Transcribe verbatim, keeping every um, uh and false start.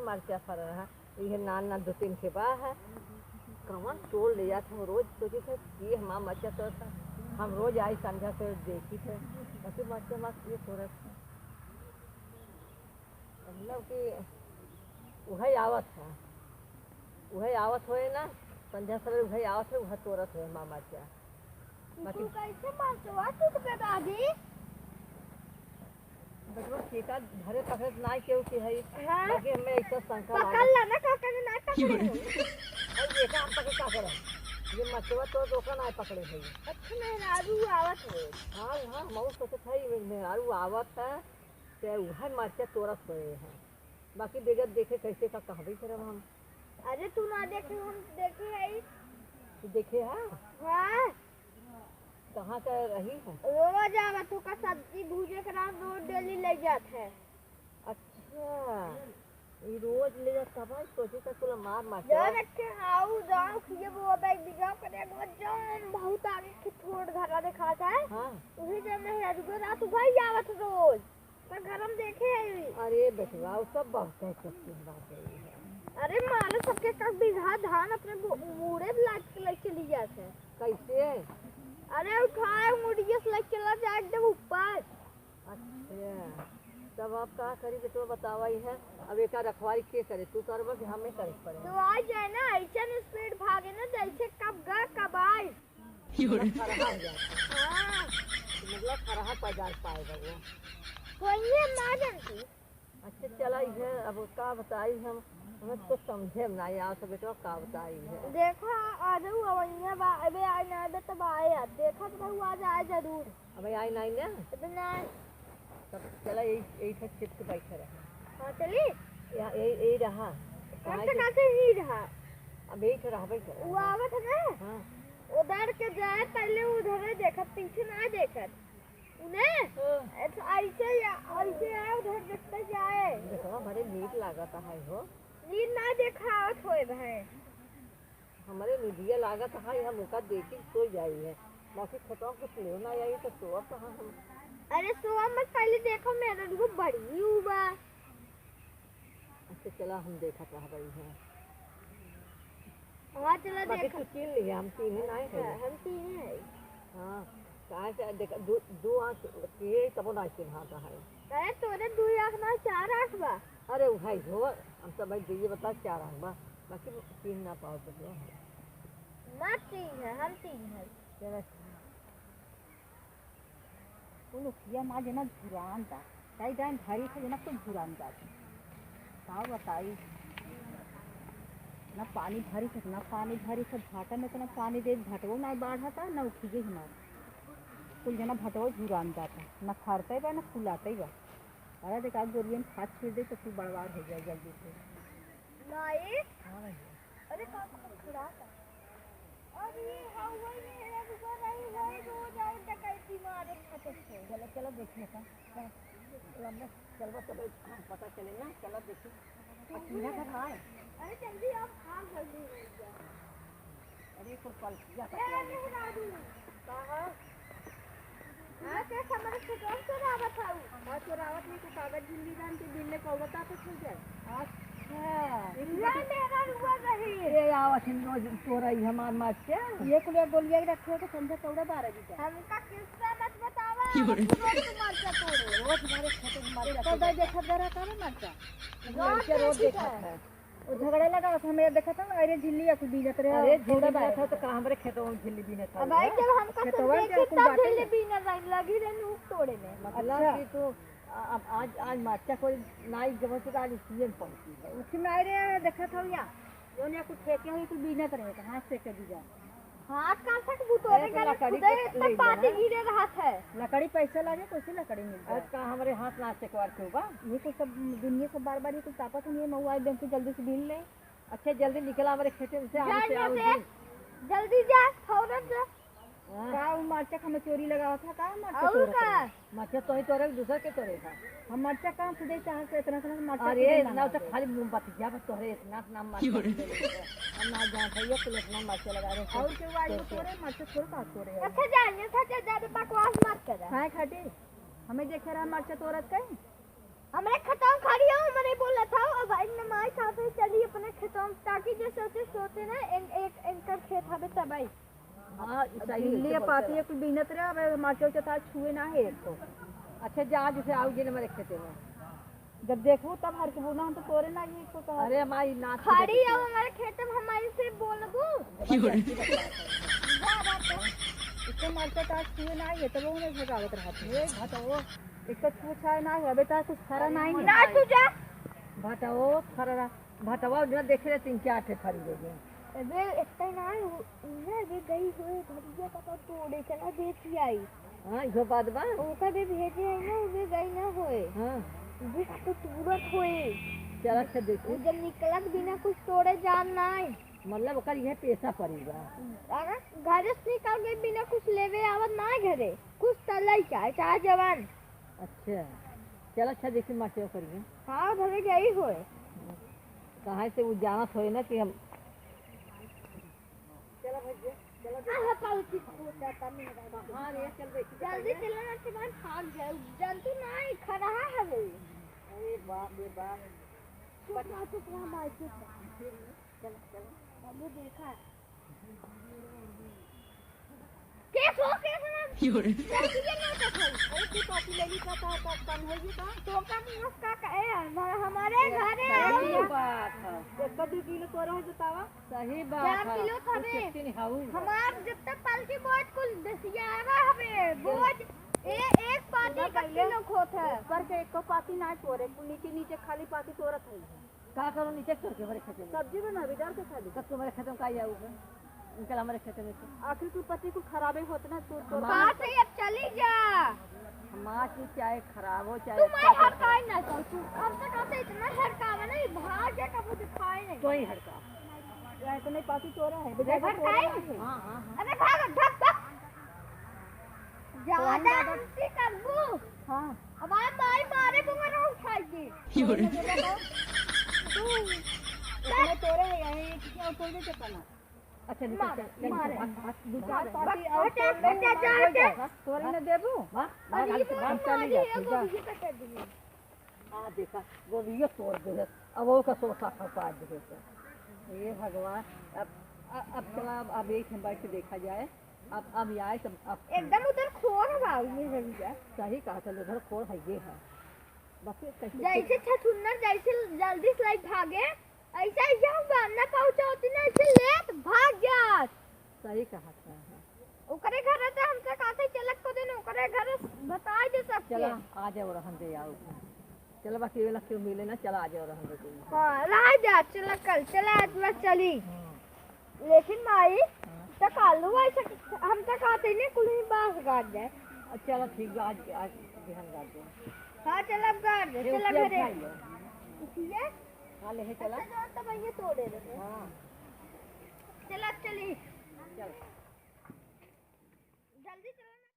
मरचा फरा रहा, इहे नान नान दो तीन ठे बा है। कवन तोड़ ले जात हम रोज, सोचित है कि हमार मरचा तोड़त है। हम रोज आई संझा से देखित है, बाकी मरचा हमार के तोड़त है। मतलब कि उहे आवत है, उहे आवत होए ना, संझा से उहे आवत है, उहे तोड़त है हमार मरचा। बाकी तू कैसे मरचवा टूट गए दादी? बेटवा, खेता धरे पकड़े त नाई केहू के हई। हाँ। बाकी हमें ऐसा शंका पकड़ लागत। ला ना, काका ने नाई पकड़े हो। अरे, ये काम पकड़ का करब? ये मचवा तो ओका नाई पकड़े हई। अच्छा, मेहरारू आवत हो। हाँ, हाँ, मऊ सोचत हई, मेहरारू आवत है, ते उहे मरचा तोड़त होए हैं। बाकी बेगत देखे कैसे का कहबे करब हम। अरे, तू ना देखे, हम देखे हई। तू देखे है? हाँ। कहाँ का रही है? रोज आवत हो का सब्जी भूजे के नाम रोज डेली ले जात है। अच्छा, ई रोज ले जात, तब हम सोचे था कुल मार मार के। जो रखे हाउ जाओ खिए वो बैग बिगाओ करे वो जौन बहुत आगे के छोड़ घरा दिखात है। हाँ। उही जब नहीं अजगो रात भाई आवत रोज। तो घर हम देखे आई। अरे बेटवा, वो सब बहुत है, सब चीज बात है। अरे मारे सबके का बीघा धान अपने बु-, बूढ़े लाग के लेके चली जात है। कैसे? अरे उठाए मुड़िया से लेके चला जाए एकदम ऊपर। अच्छा, तब आप का करी बेटवा, बतावा ही है। अब एका रखवारी के करे, तू करबा कि हमें करे के पड़े? तो आ जाए ना, ऐसन स्पीड भागे ना जैसे कब गा कब आए। मतलब खरहा हो जाता है। हाँ। मतलब खरहा पैदाश पाए बा वो। कोई ये ना जानती। अच्छा चला, इहे अब का बताई हम, हमें तो समझे में ना आया, सब बेटवा का बताई है। देखा, आ जाऊ अवैया बा, अबे आए ना, अबे तब आए यार, देखा तो रहू, आज आए जरूर। अबे आई नाई ना? अबे नाई। तब चला, यही, यही ठे छिप के बैठे रहे। हाँ, चली? या, यही, यही रहा। कौन काहे से कि काहे ही रहा? अब यही ठे रहबे करे। वो आवत है ना? हाँ। उधर के जाए, पहले उधर देखत, पीछे ना देखत। उन्हें? हाँ। ऐसे, ऐसे या, ऐसे है, उधर देखते जाए। देखवा, बड़े नीक लागत है हो। नींद ना देखावत होए भाई। हमरे निदिया लागत है, हम ओका देखी सो जाई है। बाकी खेतवा कुछ ले ना आई तो सोआ कहाँ हम? अरे सोआ मत, पहले देखो मेरा रुको बड़ी उबा। अच्छा चला, हम देखत रह गई हैं। हाँ, चला बाकी देखा। तू चीन लिया, हम चीन ही नहीं हाँ, है। हम चीन ही है। हाँ, काहे से देख, दो, दो आँख के तबो ना चिन्हाता है। अरे तोरे दो आँख ना, चार आँख बा। अरे उ है हो, हम सब भाई दुइये बता चार आँख बा, बाकी चीन ना पाओ तो जो है। मत चीन है, हम चीन है। चला। उ लोग किया माँ जना झुरान बा, कई दान भरी थे जना कुछ झुरान बा। का बताई, ना पानी भरी थे, ना पानी भरी थे, भाटा में इतना पानी दे, भटवो ना बाढ़ा था, ना उठी गई हमार। कुल जना भटवो झुरान जाता, ना फरते बा, ना फुलाते बा। अरे देख, आज गोरियन खाद छीट दे तो तू बड़वार हो जाए जल्दी से। माई, हाँ भैया। अरे का कुछ खड़ा था? अरे हवा में है, रुको नहीं, वही रोज आए डकैती मारे खातिर से। चलो, चलो, देखिए का। चलो, चलो, हम लोग चलबो, तब हम पता चले ना, चलो, देखिए। अब किधर से खाए? अरे, जल्दी आओ, खाओ, जल्दी हो गया। अरे, कुल पल किया ए, था। मेहरारू। का हो? हाँ, के हमारे खेतवा में चोरावत हऊ? हाँ, चोरावत नहीं, तो कागज झिल्ली बांध के बिन ले कौवा का कुछ हो जाए। अच्छा। ये मेहरारू हुआ रही। ये आवत हम रोज तोरा ही हमार मार के। ये कुल एक गोलिया ही रखे हो तो समझे कौड़ा बारह बीता। हमका किस्सा मत बतावा, की बोले? हम रोज मरचा तोड़े। रोज हमारे खेत में मरचा तो तोड़े। देखत गरा का मरचा? रोज लड़के रोज देखी देखत था। है। वो झगड़ा लगा, हम ये देखत था, अरे झिल्ली या कुछ बीनत रहे, अरे झिल्ली थोड़ा बीनत बार। था तो का हमरे खेतवा में झिल्ली बीनत अब भाई, है? जब हमका खेतवा सब में देखी, कुल तब बाटे। झिल्ली बीनत रही, लगी रहे नूक तोड़े में। मतलब अच्छा। कि तू, आ-, अब आज, आज मरचा कोई नाई जब से आज सीजन पहुंची है। उठी में आए रे, देखत हो या? जो ने कुछ फेंके हुई, कुछ बीनत रहे, तो हाथ से के दीजा। हाथ का तक बुतोरे एक गले लकड़ी खुदे के इतना ले पानी जाना। गिरे रहत है। लकड़ी पैसा लागे, कैसे लकड़ी मिल जाए? आज का हमरे हाथ ना चकवार के बा? ये कुल सब दुनिया से बार-बार ये कुल तापत नहीं है, महुआ एकदम से जल्दी से बीन ले। अच्छा, जल्दी निकला हमरे खेते में से, आगे से जल्दी आओ से, जी। जल्दी जा, फौरन से। हाँ। का उ मरचा हमें चोरी लगावा था, का मरचा और चोरी का? करे? मरचा तो ही तोरे, दूसर के तोरे था। हम मरचा कहाँ खुदे चाह से इतना, इतना मरचा अरे, खुदे ना ना तो होते। खाली मुंह बतिया, बस तोहरे इतना, इतना मरचा क्यों रे? खुदे लेके। हम ना जानते, ये कुल इतना मरचा लगा रहे हैं। और क्यों आज तो तोरे मरचा थोड़ा का तोरे है? अच्छा, जानिए था, ज्यादा बकवास मत कर। हाँ, खाटी, हमें देखे रहा मरचा तोरत कहीं? हमरे खतम खड़ी हो, हमरे बोला था, अब भाई ने माई था। हम ताकि जे सोचे सोचे ना, इन, एक, इनकर खेत हवे तबाही। हाँ, ई सही है, बिल्ली से बोलते पाती रहो। एक बिनत रहे, अब हमार चौचा था छुए ना है एक को। अच्छा, जा, जैसे आओगे ना हमारे खेते में। जब देखबू तब हर के बोलना, हम तो तोरे ना ये को कहा। अरे माई, नाच के खड़ी देखो। आओ हमारे खेते में, हमारे से बोलबू। जबरदस्ती बता। जा, जा, जा। इसको मरचा था छुए ना है, तब उन्हें भगावत रहत है। ये बताओ। इसको छुए छाए ना है, अबे तो कुछ फरा अरे नहीं है। ना तू जा। बताओ, फरा। भटवा उजवा देखे रहे, तीन चार ठे फरी रहे। अबे, इतना ना हो, ना, वे गई होए, भैया का तो तोड़े, चला देख ही आई। हाँ, इहो बात बा। ओका भी भेजे है ना, वे गई ना होए। हाँ। वे का तो तुरत होए। चला, अच्छा, देखी। वो जब निकलत बिना कुछ तोड़े जान ना आए। मतलब, ओकर इहे पेशा परी बा। अगर घर से निकल गई बिना कुछ लेवे आवत ना आए घरे, कुछ तो लइका है, चाहे जवान। अच्छा, चला, अच्छा, देखी, मास्टर करिए। हाँ, घरे गई होए। कहाँ से वो जानत होए ना कि हम चला भैया, चला देखा। आहा, पालकी खो जाता मेरा। हाँ रे, चल देखी, जल्दी बताइए। चला ना, से बाद भाग जाए। जल्दी ना ही खड़ा है रे। अरे बाप रे बाप। चुप रहा, चुप रहा, माई, चुप रहा। चला, चला। अबे देखा। केस हो, केस ना। योरे। कैसी के नहीं तो भाई? अरे, तू कॉपी ले ली का, का, का, काम है ये का? तो का मुँह का, का, ए, हमारे, हमारे ये घरे आई। सही बात है। एक दो किलो तोरा है, बतावा। सही बात चार है। किलो तू खाबे। कितनी हाउ? हमार जब तक पालकी बोझ कुल दसियावा हवे, बोझ ए-, एक पाती पूरा का पहले किलो खोत है। ऊपर के एको पाती ना तोरे, कुल नीचे नीचे खाली पाती तोरत है। का करो नीचे तोर के हमारे खेते में? सब्जी बनावे, डाल के खा ली। तब तुम्हारे खेते में का आया हुआ? निकल हमारे खेते में से। आखिर तू पति को खराबे होत ना, तू तोर बात है, अब चली जा। हमार चीज चाहे खराब हो, चाहे तू अच्छा मैं हो। हड़काए ना कर, तू अब तक आते इतना हड़कावा ना, ये भाग जा, कबो दिखाए नहीं। तो ही हड़का। या इतने पाती तोरा है, अरे बेटा हड़काए तोरा नहीं। हाँ, हाँ, हाँ। अरे भाग, भाग, भाग। ज्यादा ज्यादा मस्ती करबू। हाँ। अब आप माई मारे बुंगरा उठाई दे। योरे। तू, इतने तोरे है, यही किसी और कोई नहीं चपना। अच्छा, निकल, मार, चल, चल, मार। निकल, भाग, भाग, दो चार पाती और बच्चा, तोड़ ले, बच्चा, मार जा, हो जा। जाए। तोरे न देबू? भाग, भाग, अरे, भाग, ये भाग, चली मारी, जा, ये जा। गोभी कटा दी। आ देखा, गोभी ये तोड़ दे है। अब वो का सोसा खपा दे है। हे भगवान, अब, अ-, अब चला, अब, अब एक हम बैठ के देखा जाए। अब, अब ये आए, तब, अब एकदम उधर खोर बा, ये रविया। सही कहा, चल, उधर खोर है, ये है। बस ये कैसे जैसे छछुन्नर, जैसे जल्दी से लाइट भागे, ऐसा ही हम ना पहुंचा होती ना, ऐसे लेट भाग जात। सही कहा था, हाँ। ओकरे घर रहते हमसे कहते चलक को दिन ओकरे घर बताई दे सबके। चला, आ जाओ, रहन दे, आओ। चला, बाकी वाला क्यों मिले ना, चला, आ जाओ, रहन दे तुम। हाँ, रह जा, चला कल, चला, आज मैं चली। हाँ। लेकिन माई, हाँ। तो कालू ऐसे हम तो कहते नहीं, कुल ही बांस गाड़ जाए। अच्छा, चला, ठीक बा, आज, आज बिहान गाड़ दे। हाँ, चला, अब गाड़ दे, ये चला उठिया घरे। उठाई लो। उठिया? हाँ, ले चला। अच्छा, जौन तो भैया तोड़े रहे। हाँ। चला, चली। चल।